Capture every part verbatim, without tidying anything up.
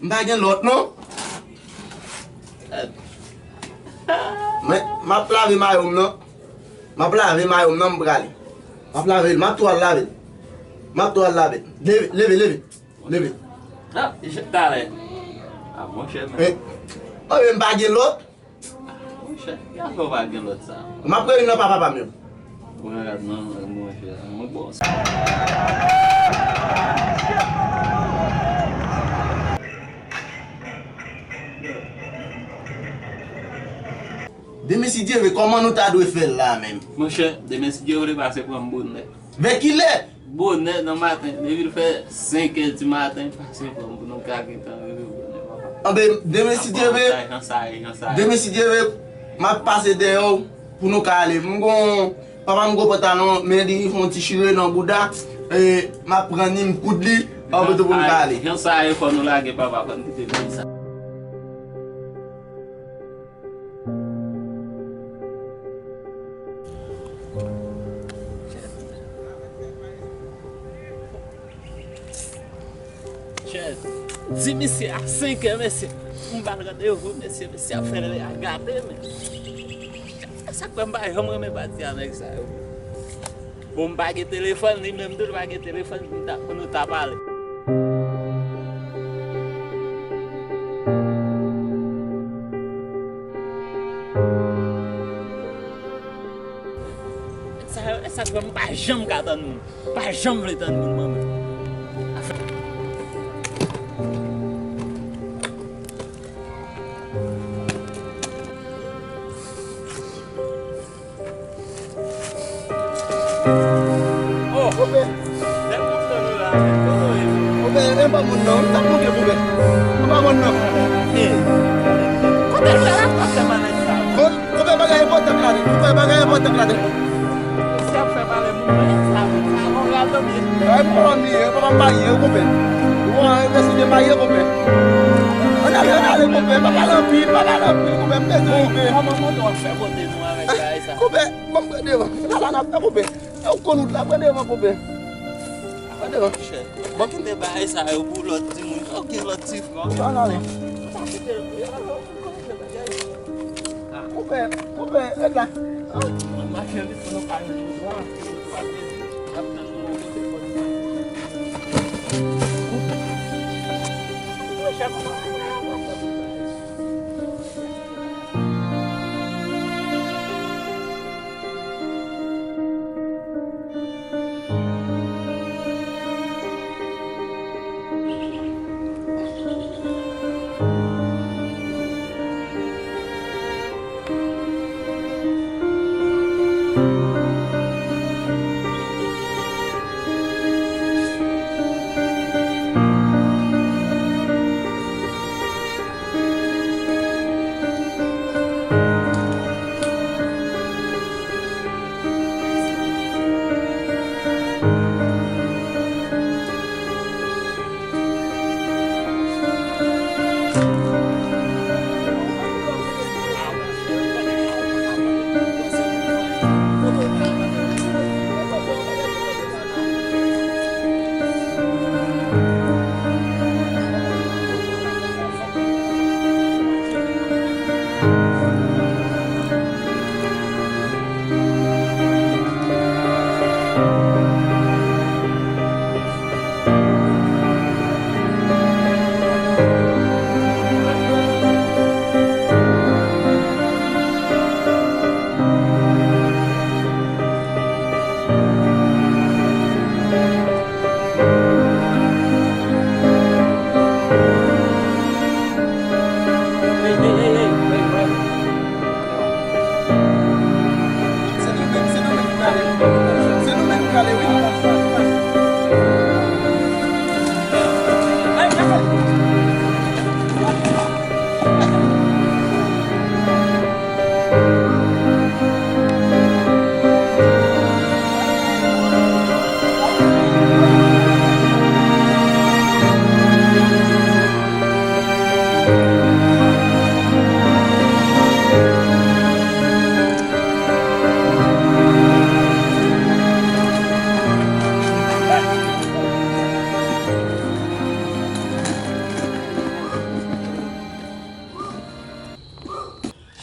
M pa gen lòt, non. Men, m ap lave mayo m nan. M ap lave mayo m nan, m prale. M ap lave l, m ap tou al lave l. M ap tou al lave l. Leve, leve, leve. Leve. Ah, e jèk talè. Ah, monchè, men. Eh, oh, men m pa gen lòt. Ah, monchè, kiyafè w pa gen lòt sa? M ap rele nan papa pa m yo. Mwen rad nan, monchè, mwen bon sa. Demen si Dye vle, kòman nou ta dwe fè l la menm? Monchè, demen si Dye vle, pase pran m bonè. Vè kilè? Bonè nan maten, depi l fè senk è di maten, pase pran m pou nou ka gentan rive bonè, papa. Anben, demen si Dye vle, jan sa ye, jan sa ye. Demen si Dye vle, m ap pase dèyè w pou nou ka ale. M gon, papa m gon pantalon, men li fè yon ti chire nan bouda, e, m ap pran li, m koud li, anben tou pou nou ka ale. Jan sa ye, fò nou lage, papa, fò n kite peyi sa. Chèz. Di misye a senk è, mesye. M ba l randevou, mesye, mesye ap fè lè a gade, men. Sa k fè m pa janm renmen pati a nèg sa yo. Bon, m pa gen telefòn, li menm tou, li pa gen telefòn pou nou ta, pou nou ta pale. Sa yo, e sa k fè m pa janm ka tann moun. Pa janm vle tann moun, manman. Oh, Kobe. Lè m ap tann ou la, men, kote w ye? Kobe, e pa moun non, m t ap monte, Kobe. E pa moun non. Hey. Kote l la, la, ap fè malèt sa? Kobe, bagay enpòtan k la, Kobe, bagay enpòtan k la. Mesye ap fè pale moun, men sa, men sa, gon radòm ye. Ay, m pa wè m ye, papa m marye, Kobe. Bon, e deside marye, Kobe. Ann ale, ann ale, Kobe, pa pale anpil, pa pale anpil, Kobe, m bezwen rive. Kòman moto w ap fè kote nou avèk bagay sa? Kobe, ban m pran devan. E pa la n ap fè, Kobe. E ou konn wout la, pran devan, Kobe. Pran devan. Chè, bon, kite bagay sa yo pou lòt timoun. Ok, lòt ti frè. Ann ale. Koupe, koupe, ret la. Mwen mache vit pou nou ka jwenn wout la. N ap tann nou.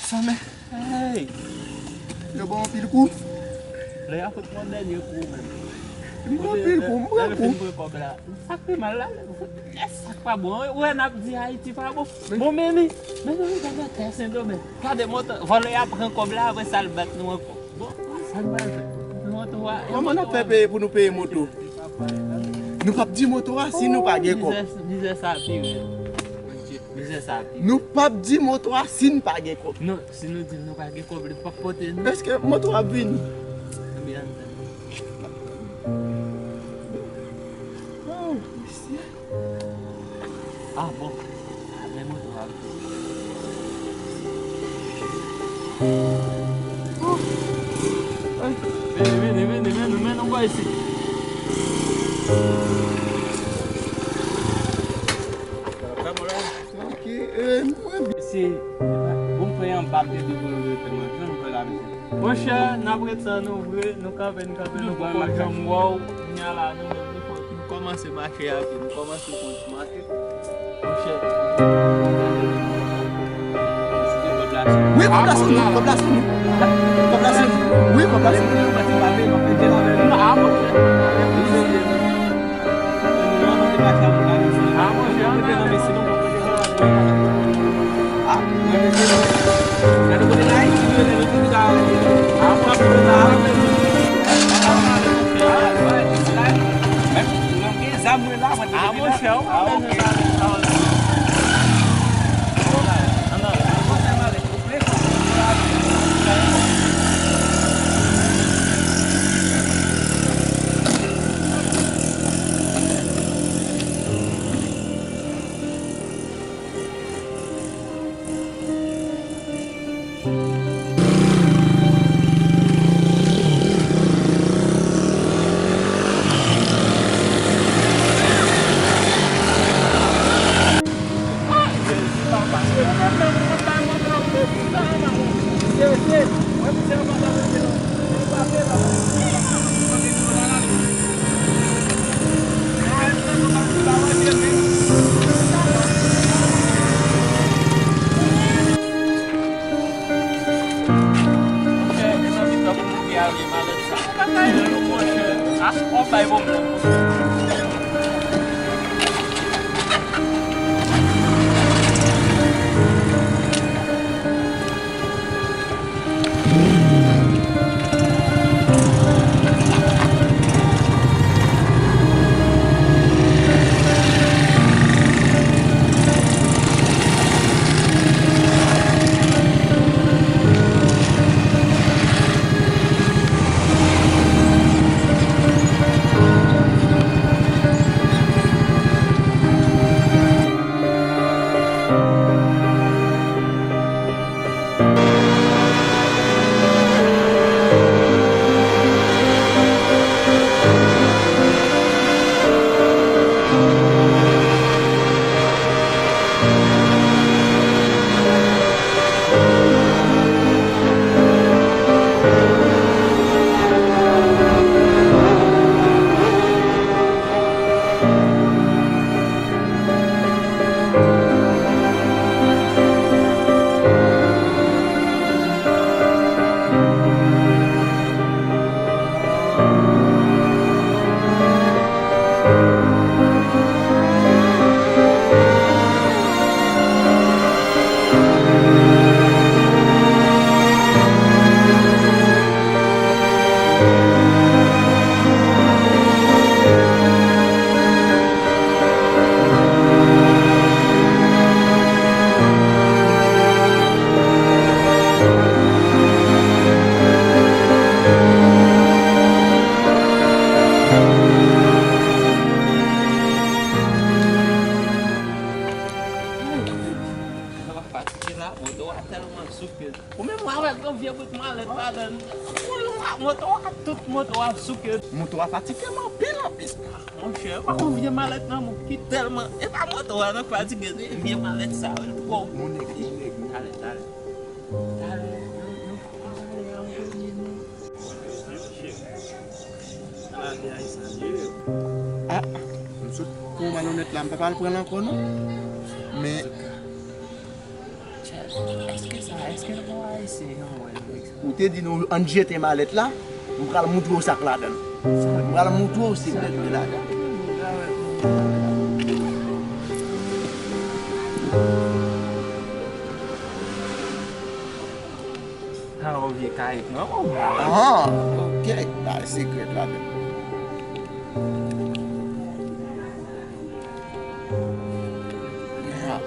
Sa men, hey! Yo ba w anpil kou? Lè y a fout mwen dènye kou menm. M pran anpil kou, m pran kou. Lè yo fin pran kòb la. Sa k pi mal la, lè yo fout, yes, sa k pa bon. Ou wè n ap di Ayiti pa bon. Bon, men li, men li, gade atè Sendomeng. Gade moto, vòlè a pran kòb la, apre sa l bat nou ankò. Bon, sa k pral fèt? Moto a, kòman n ap fè peye pou nou peye moto? Nou p ap di moto a si nou pa gen kòb. Mizè, mizè sa pi rèd. Mizè sa pi rèd. Nou p ap di moto a si n pa gen kòb. Non, si nou di l nou pa gen kòb, li p ap pote nou. Èske moto a ap vini? Ebyen, ann tann. Oh, mesye. Ah, bon. Ah, men moto a. Vini, vini, vini, vini, men nou bò isit. Tranke, eh, mwen byen. Se, bon, frè, anba m te di pou nou te manje, nou fè la misye. Monchè, n ap ret san nou vre, nou kanpe, nou kanpe, nou poko janm wè w. Kounya la, nou menm, nou fò, nou kòmanse mache a pye, nou kòmanse fè yon ti mache. Monchè. Wi, kòb la sou nou, kòb la sou nou. Kòb la sou nou. Wi, kòb la sou nou. Ap souke. Moto a fatige m anpil, anpil. Monchè, ou pa konn vye malèt nan, mon, ki tèlman, e pa moto a non k fatige, se vye malèt sa yo, l twò gwo. Mon nèg, mon nèg. Talè, talè. Talè, nou, nou, talè, an premye, non. Ah, m sot pou malonèt la, m pa pral pran l ankò, non. Men, èske sa, èske l gon Ayisyen anmwey avèk sa? Ou te di nou ann jete malèt la, m pral moutre w sa k ladan l. M pral moutre w se bèl ki ladan l. Sa yon vye kayèt non, mon. Ah, ok. Bay sekrè ladan. Ah.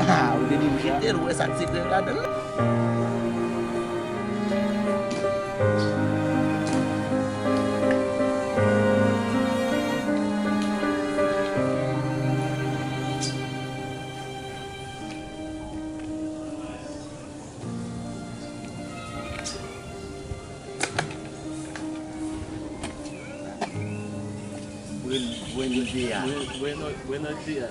Ah, ou te di m jete l, ou wè sa k sekrè ladan l. Buen-, buenos días. Buen-, bueno-, buenos días.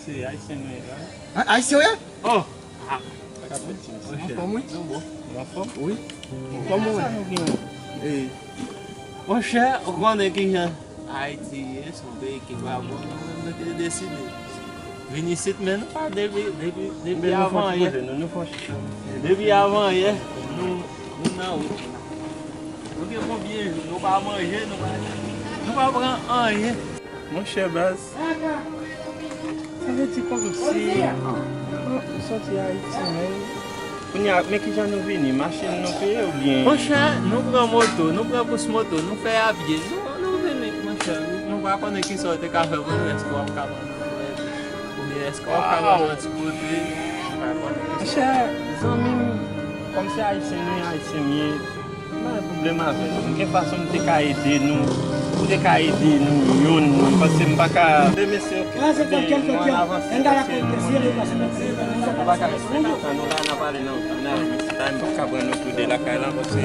Se ayisyen nou ye la. A-, ayisyen w ye? Oh! Ah. Anfòm, wi. Nou bon. Anfòm? Wi. Kòman w ye? Sa nou gen? Eh. Monchè, ou konnen kijan Ayiti ye, se yon peyi ki pa bon, nou menm nou te deside vin isit, men nou pa depi, depi, depi avan yè. Depi avan yè, nou, nou nan wout. Nou gen konbyen jou, nou pa manje, nou pa, nou pa pran anyen. Monchè baz, sa vle di kòmsi, ah, nou sòti Ayiti, men kounye a, men kijan nou vini? Machin nou peye oubyen? Monchè, nou pran moto, nou pran kous moto, nou fè apye. Nou, nou vini, monchè. Nou pa konnen kisa w te ka fè pou nou, èske w ap ka pran nou, oubyen èske w ap ka pran nou ti kote, nou pa konnen. Monchè, zanmi m, kòmsi Ayisyen nou ye, Ayisyen m ye. M pa gen pwoblèm avè nou. M gen fason m te ka ede nou. Ou te ka ede nou youn, paske m pa ka. Demen se oke. Ebyen, nou ann avanse, paske nou pa ka respekte tan nou la, n a pale nan, nan, m pa ka pran nou toude lakay la, paske